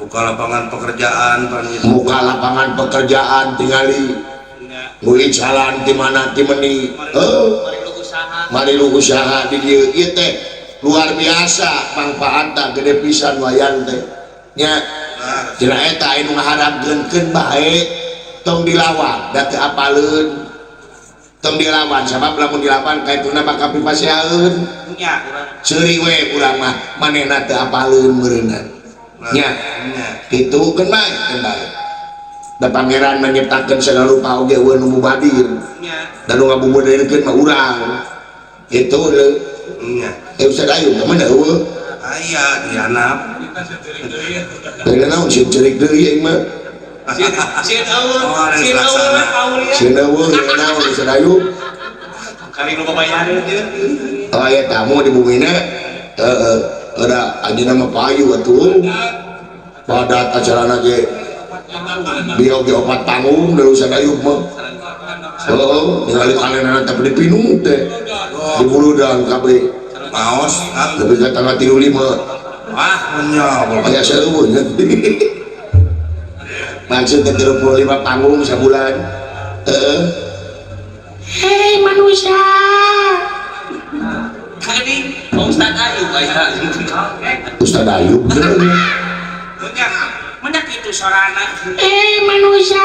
Buka lapangan pekerjaan muka lapangan pekerjaan tingali ngui jalan di mana di meni mari lu usaha di dieu ieu teh luar biasa manfaatna gede pisan wayang teh nya cenah eta anu ngaharapkeun bae tong dilawan da teu apaleun tong dilawan sabab lamun dilawan kaituna bakal pipaseaeun nya urang seuri we urang mah manehna teu apaleun meureunna nya kitu keun bae keun bae da pangeran menyiptakeun segala rupa oge eueuh nu mubadir nya da nu ngabubudeurkeun mah urang kitu leuh nya Ustaz Ayub ka mana eueuh aya di handap da naon sieun ceurik deui aing mah sieun eueuh sieun eueuh aulia sieun eueuh naon Ustaz Ayub kali nu babayareun ieu oh aya tamu di bumina heeh ada anjeunna mah payu atuh padat acarana ge dia oge opat panggung dari Ustaz Ayub mah heeh ningali kalenana teh dipinum teh di buludan kabeh maos lebih ka tanggal 35 ah nya aya seueuh nya maksud teh 35 panggung sabulan heeh Hei manusia kadi Ustaz Ayub aya Ustaz Ayub menyak menyak itu sorana eh manusia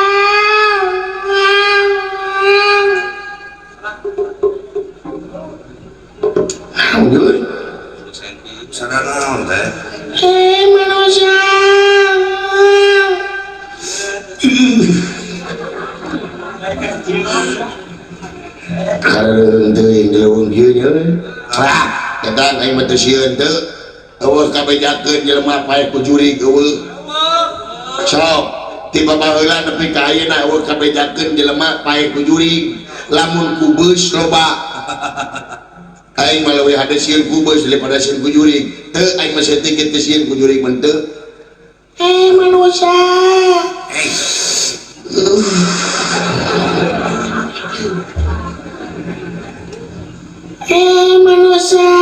sadar naon teh eh manusia karena teuing leuweung kieu nya ah eta aing mah teu sieun teu eueuh kabejakeun jelema pae ku jurig eueuh sok ti babaheula nepi ka ayeuna eueuh kabejakeun jelema pae ku jurig lamun ku beus loba aing mah leuwih hade sieun ku beus daripada sieun ku jurig teu aing mah saeutik teu sieun ku jurig mah teu eh manusia eh manusia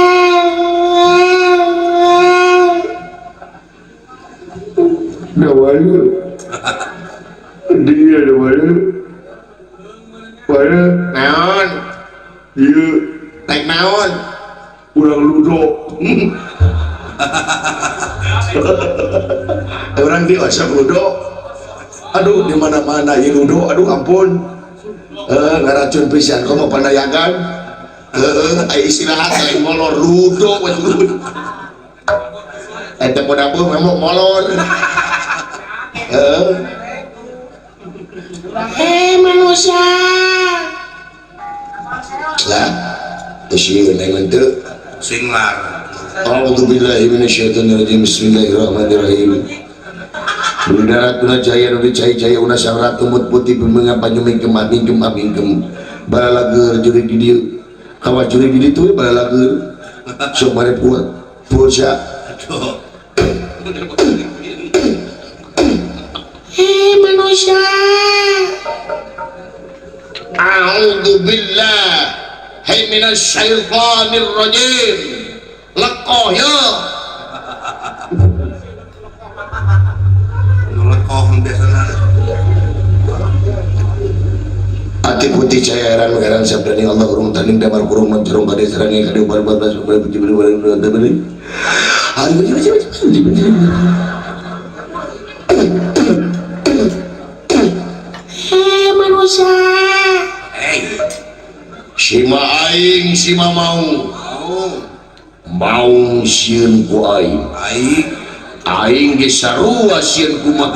dawalu dia dawalu walu naon ieu naik naon urang ludo orang di osok ludo aduh di mana-mana ieu ludo aduh ampun ngaracun pisan komo pandayagan heeh istirahat lain molor ludo we ludo eta modabuh memang molor heeh eh manusia lah teu sieun aing teu singlar A'udzubillahi minasyaitonirrajim. Bismillahirrahmanirrahim. Dudaratuna jaya nuri cai jaya una sang ratu mut putih bimenga panyumingkem amingkem amingkem balalager jurig di dieu kawas jurig di ditu balalager sok mare puat pulsa aduh eh manusia A'udzubillahi minasyaitonirrajim lekoh ya lekoh biasana Ati putih cahaya heran heran sabdani Allah urung taning damar kurung mencerung kade serangi kade ubar ubar bas ubar puji beri beri beri beri eh manusia sima aing sima mau mau sieun ku aing aing aing ge sarua sieun ku mau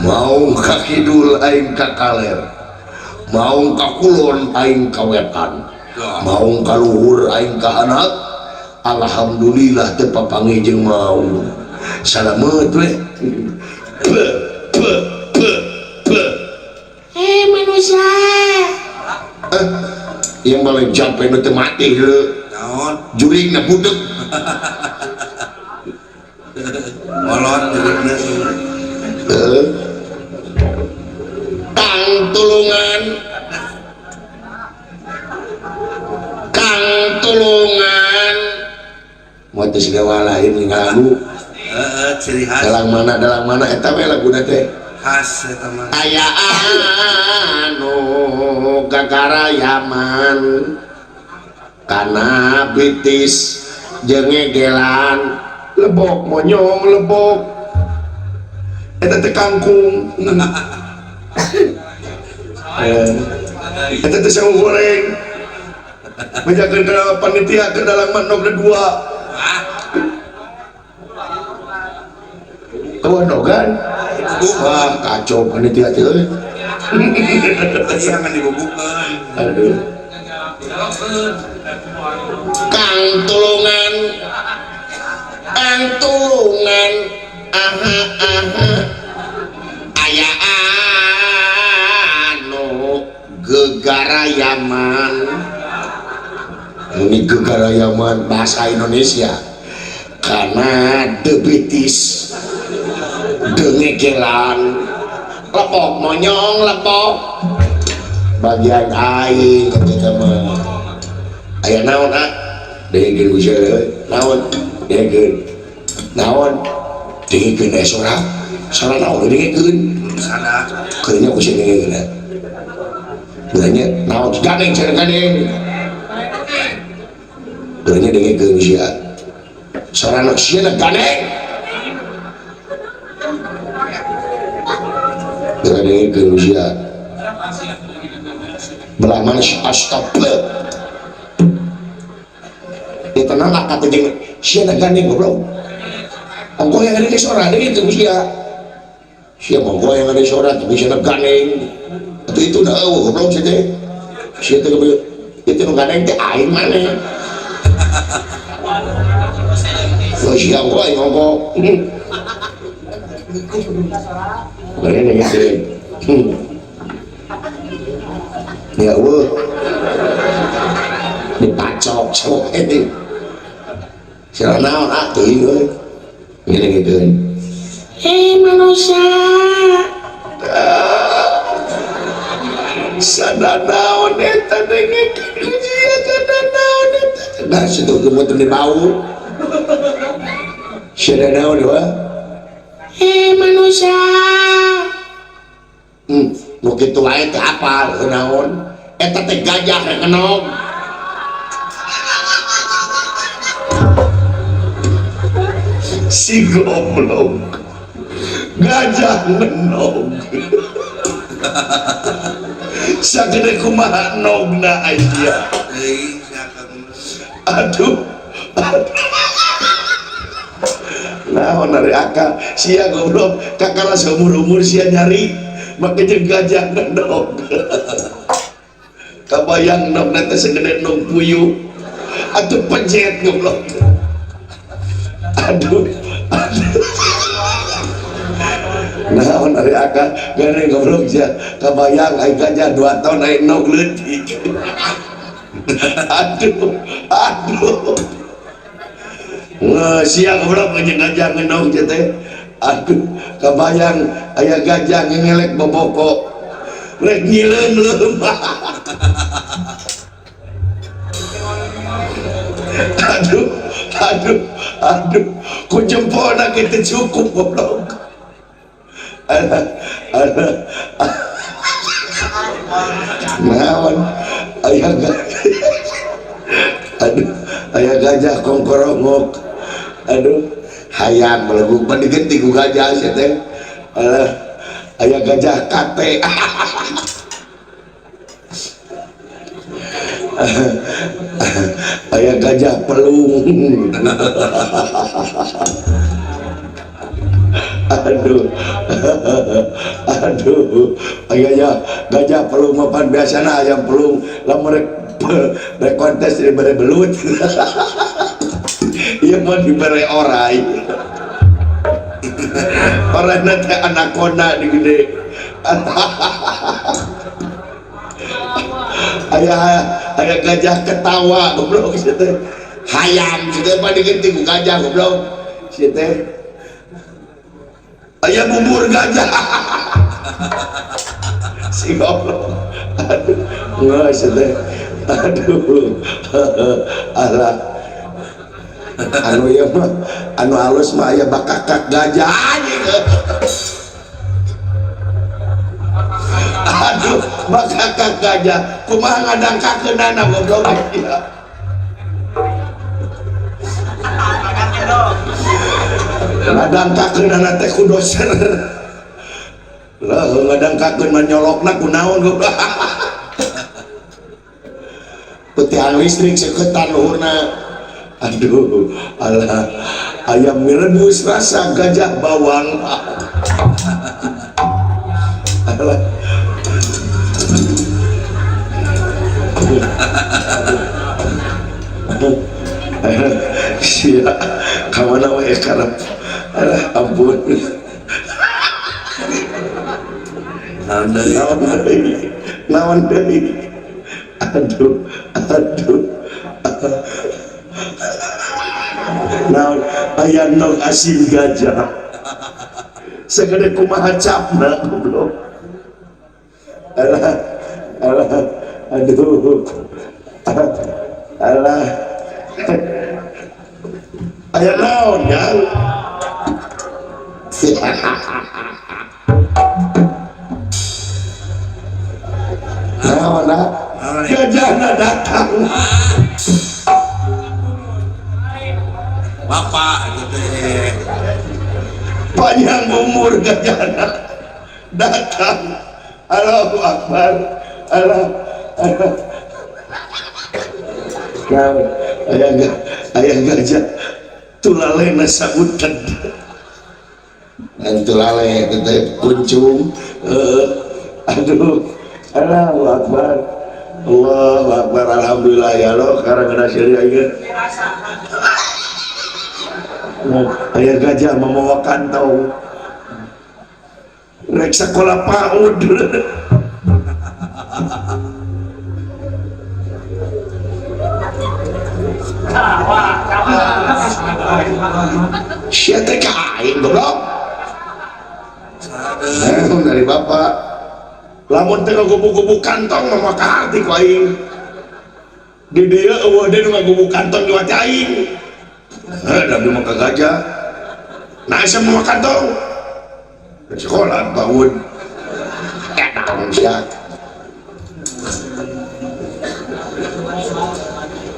mau ka kidul aing ka kaler mau ka kulon aing ka wetan mau ka luhur aing ka handap alhamdulillah teu papanggih jeung mau salamet we eh manusia yang balik jampe nu teu mati heuh naon jurigna budeg molot jurigna Kang tulungan Kang tulungan moal teu segala lain ngalagu Heeh, ciri khas. Dalang mana eta we laguna teh. Khas eta mah. Aya anu gagarayaman kana bitis jeung ngegelan lebok monyong lebok eta teh kangkung. Eta teh sangu goreng. Bejakeun ka panitia ke dalang manok dua. Kawan kan? Wah, kacau panitia teh euy. Aya ngan dibubukeun. Aduh. Kang tulungan. Kang tulungan. Aha aha. Aya anu gegarayaman. Ini gegarayaman bahasa Indonesia. Karena debitis dengegelan lepok monyong lepok bagian aing kata mah aya naon ah dengekeun ku sia naon dengekeun naon dengekeun aya sora sora naon dengekeun sada keunya ku sia dengekeun geurnya naon gandeng cenah gandeng geurnya dengekeun sia sora naon sia gandeng dengekeun sia belah mana astagfirullah dia tenang lah kata jeung sia gandeng goblok ongkoh yang ada di sora dengekeun sia sia monggo yang ada di sora tapi sia gandeng atuh itu dah eueuh goblok sia teh sia teh itu nu gandeng teh aing maneh oh sia ongkoh aing ongkoh gandeng dengekeun. Ya Allah dipacok sama ini sira naon ah teuing euy ngene-ngene. Hei manusia sada naon eta dengekeun sia sada naon eta nah situ geumeuh teu bau sada naon wa hei manusia nu kitu wae teh apal naon eta teh gajah rek ngenog si goblok gajah ngenog sagede kumaha nogna aya euy sia aduh naon ari akal sia goblok kakara saumur-umur sia nyari make jeung gajah ngenog kabayang nog teh segede nog puyuh atuh pejet goblok aduh aduh naon ari akal gandeng goblok sia kabayang ai gajah 2 tahun ai nog leutik aduh aduh sia goblok jeung gajah ngenog teh aduh kabayang aya gajah ngelek boboko rek nyileun leumpah aduh aduh aduh ku jempolna kitu cukup goblok aduh aduh naon aya aduh aya gajah kongkorongok aduh hayang melebung pandigenti ku gajah sia teh alah aya gajah kate aya gajah pelung aduh aduh aya gajah pelung mapan biasana ayam pelung lamun rek kontes dibere belut ieu mah dibere orai orangna teh anaconda di gede aya aya gajah ketawa goblok sia teh hayam sia teh padigenti ku gajah goblok sia teh aya bubur gajah si goblok aduh geus sia teh aduh alah Anu ieu mah anu alus mah aya bakakak gajah anjing. Aduh, bakakak gajah kumaha ngadangkakeunana goblok ieu. Ngadangkakeunana teh ku doser. Lah ngadangkakeun mah nyolokna ku naon goblok. Petiang listrik seketan luhurna. Aduh, alah, ayam merebus rasa gajah bawang. Alah. Sia, kamana we karep. Alah, ampun. Naon deui? Naon deui? Aduh, aduh. Naon aya nog asin gajah. Segede kumaha capna goblok. Alah, alah, aduh. Alah. Aya naon jang? Naon ah? Gajahna datang. Bapak gitu teh. Panjang umur gajahna datang. Allahu Akbar. Allah. Allah. Naon aya gajah tulalena sauted. Ngan tulale teh kuncung. Aduh. Allahu Akbar. Allahu Akbar. Alhamdulillah ya Allah karang kana syariah ieu. Aya gajah mamawa kantong. Rek sakola PAUD. Sia teh ka aing goblok. Dari bapak. Lamun teh ngagubu-gubu kantong mah maka harti ku aing. Di dieu eueuh deui nu ngagubu kantong di wati aing. Da abdi mah ka gajah. Nah asa mah kantong. Ke sekolah PAUD. Eta sia.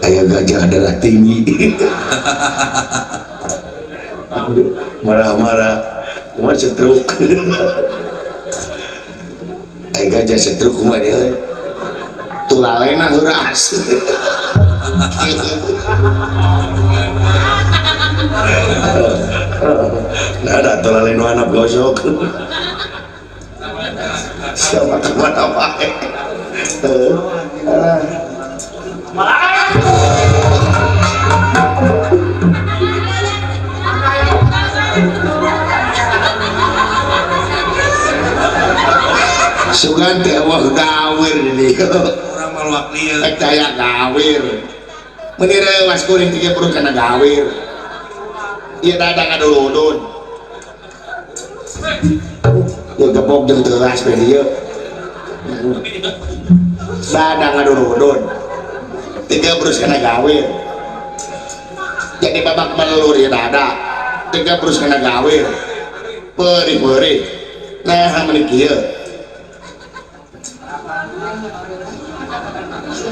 Aya gajah darah tinggi. Marah-marah, kumaha stroke. Aya gajah stroke kumaha dia? Tulalena heuras. Nah, ada tulalena anak gosok. Siapa kemana wae? Sugan teh eueuh gawir di dieu. Urang mah luak lieu. Percaya gawir. Meuni reuwas kuring tiga perut kana gawir. Ieu dadang ngaduludun. Ieu gebok jeung teuas we dieu. Dadang ngaduludun. Tiga berus kana gawir. Jadi babak belur ieu dada. Tiga berus kana gawir. Perih-perih. Nah, meuni kieu.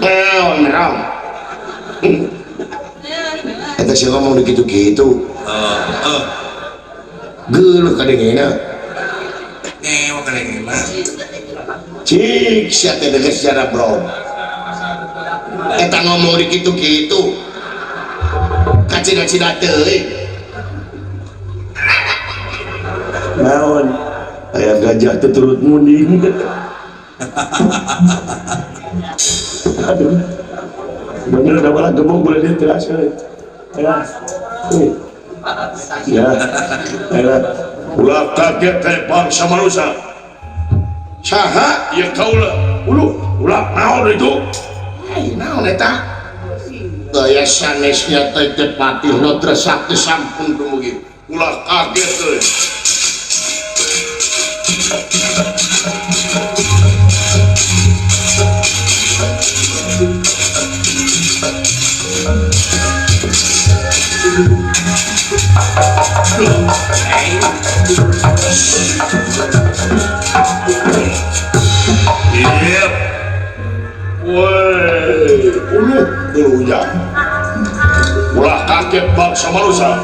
Naon merong. Eta sih ngomong gitu-gitu. Geuleuh kadengena. Ngewa kadengena. Cik sia teh deges secara bro. Eta ngomong gitu-gitu. Kacida-cida teuing. Naon? Aya gajah teh turut munding. Aduh, bener udah malah gebok boleh dia teras ya, ya, ya, ulah kaget teh bangsa manusia. Saha ya kaula, uluh, ulah naon itu? Ai naon eta? Gaya sanesnya teh teh patih nu tresakti sampun dumugi. Ulah kaget euy. Yep. Woi, uluh uluhnya. Ulah kaget bangsa manusia.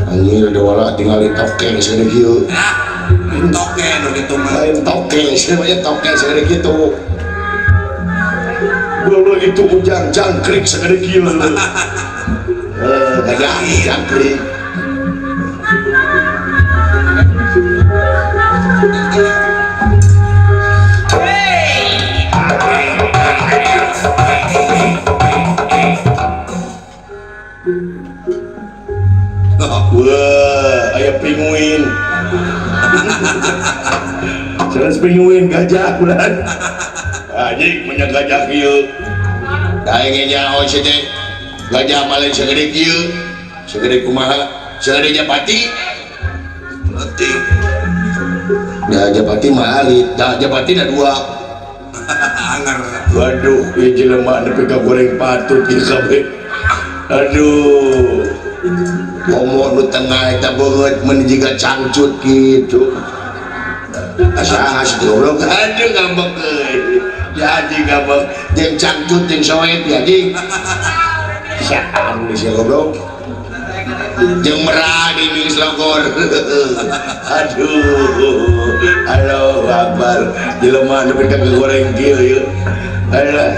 Anjir ada wala tinggal di tokeng segede kieu. Lain tokeng nu kitu mah. Lain tokeng, sebenarnya tokeng segede kitu. Dulu itu ujang jangkrik segede kieu. Gajah jangkrik. Wah, aya pinguin. Sanes pinguin gajah bulan. Anjing banyak gajah kieu. Da engge nyaho sia teh. Gajah mah lain segede kieu. Segede kumaha? Segede Japati. Leutik. Da Japati mah alit, da Japati da dua. Anger. Waduh, ieu jelema nepi ka goreng patut ieu kabeh. Aduh. Komo nu tengah eta beungeut mun jiga cangcut kitu. Asa asa goblok. Aduh ngambek euy. Ya anjing ngambek jeung cangcut jeung soet ya anjing. Saam geus goblok. Jeung merah di geus logor. Aduh. Allahu akbar. Jelema nepi ka goreng kieu ieu. Alah.